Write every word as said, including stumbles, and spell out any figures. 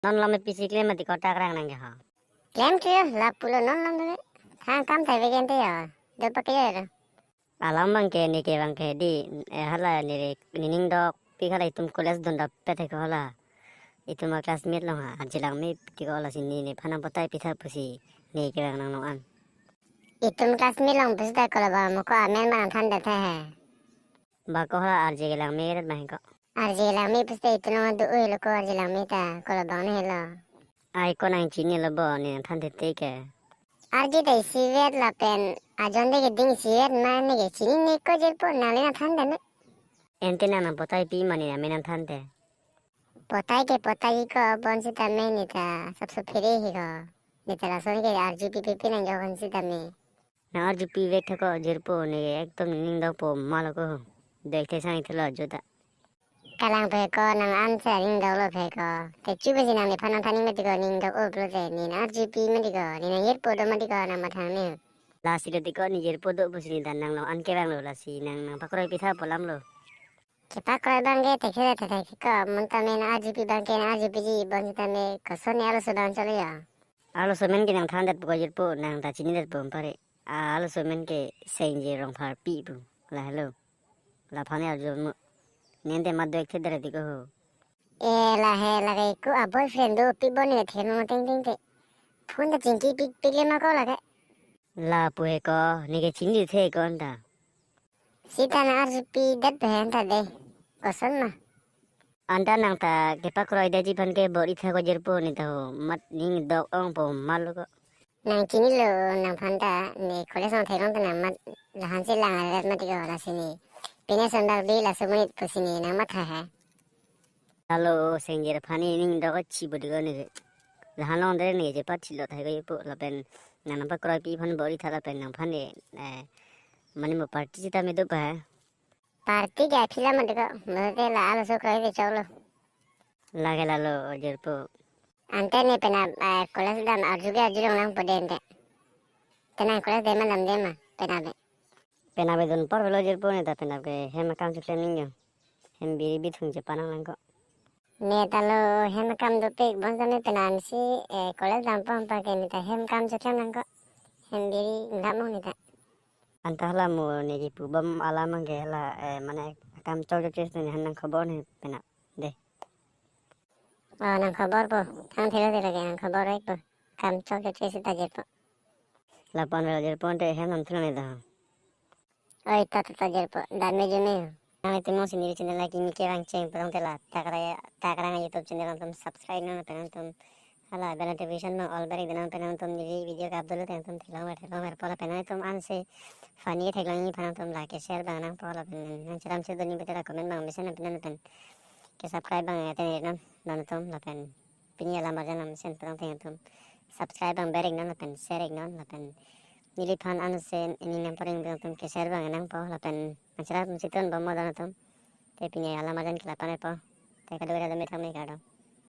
Non lom episi klem mati kotak rang nang ke ho. Klem ke lapulo non lom dele. Thang kam thai vegen te ya. Do pakai ya. Alam bang ke ne ke bang ke di, eh, hala ne re, ne ning dok pi hala itum college dun dap pet ko hala. Itum a classmate long ha, Arje Langme ti ko hala si ne nephan nang potai pitha pusi ne ke bang nang long an. Itum classmate long pusi ta kola bang mo ko amen bang than de the he. Ba ko hala Arje Langme ret bang ko. Arje Langme pusi ta itum long do oi lo ko Arje Langme ta kola bang ne lo. Ai ko nang chini lo bo ne than the te ke. Arje ta isivet lapen ajon de ke ding isivet ma ne ke chini ne ko jirpo nang le nang than de ne. Ente nang nang potai pi ma ne amen nang than te. Potai ke potai ko bonsitame ne ta sapso phere he ko. Ne ta lason ke arju pi pi pi nang jo bonsitame. Nang arju pi vek tha ko jirpo ne ke ekdom ning dok po ma lo ko. Dek the sang the lo jo ta. Kalang phe ko nang an sa ning dok lo phe ko. Te chu besi nang nephan nang than ning mati ko ning dok o plo te ne nang arju pi mati ko ne nang jirpo do mati ko nang mathang ne. Lasi lo ti ko ne jirpo do pusi ne ta nang long an ke bang lo lasi nang nang pakroi pitha po lam lo. Kepakroi bang ke te khe te the ko mun tame nang arju pi bang ke nang arju pi ji bonsitame koson ne arloso bang cholo ya. Arloso men ke nang than det po ko jirpo nang ta chini det po pare. Arloso men ke Sengje Rongphar pi pu. La hello. Laphan arju mo. Nente mat do ek the dere ti ko ho. E la he la ke ku a boyfriend do pi bon ne the mo ting ting te. Phone ta chingki pi pi le ma ko la ke. Lapu he ko ne ke chini the ko anta. Sita nang arju pi det be anta de. Koson ma. Anta nang ta kepakroi de ji phan ke bor-i tha ko jirpo ne ta ho mat ning dok ong po ma lo ko. Nang chini lo nangphan ta ne college nang theklong ta nang mat lahan si lang aret mati ko lasi ne. Pine sandal bi laso monit pusi ne nang matha he. Alo Sengje aphan ne ning dok chi bodi ko ne. Lahan long dere ne je pa chilo thai ko ipo lapen nang nang pakroi pi phan bor-i tha lapen nangphan ne, eh, mane mo party sitame do pa he. Party ke aphi la mati ko, mate la arloso kroi te cholo. Lake lalo jirpo. Ante ne penap, eh, college dam arju ke arjulong nang po de ante. Te nang college dam ma dam de ma, penap e. Penap e dun por velo jirpo ne ta penap ke hem akam cheklem ning jo. Hem biri bithung chepanang lang ko. Ne ta lo hem akam dopik bonsitame penap si, eh, college dam po ampa ke ne ta hem akam cheklem lang ko. Hem biri ngam mong ne ta. Anta hala mo ne kipu bom alam abang ke hala, eh, mane akam chok chok chesi ne han nang khobor ne penap de. Oh, nang khobor po. Thang thelo thelo ke nang khobor ek po. Kam chok chok chesi ta jirpo. Lapu-an velo jirpo ante hem nam thelo ne ta. Oi, ta ta ta jirpo. Dam me ju me. Nang itum mo si neli channel lake kimi kevang cheng putang te la. Takra takra YouTube channel nangtum subscribe nang pen nangtum hala bell notification bang all ber ik de nang pen nangtum neli video ka upload lo te nangtum theklong ver theklong ver po lapen nangtum ansi funny theklong ni phan nangtum like share bang nang po lapen nang cheram si doni bete la comment bang mesen nang pen nang pen ke subscribe bang ate ne nang nangtum lapen pini alam arjan nang mesen putang te nangtum subscribe bang ber ik nang lapen share ik nang lapen neli phan ansi ini nang paring nangtum ke share bang nang po lapen nang cheram si ton bom mo nangtum te pini alam arjan ke lapu-an po te kado kado me thang me kado.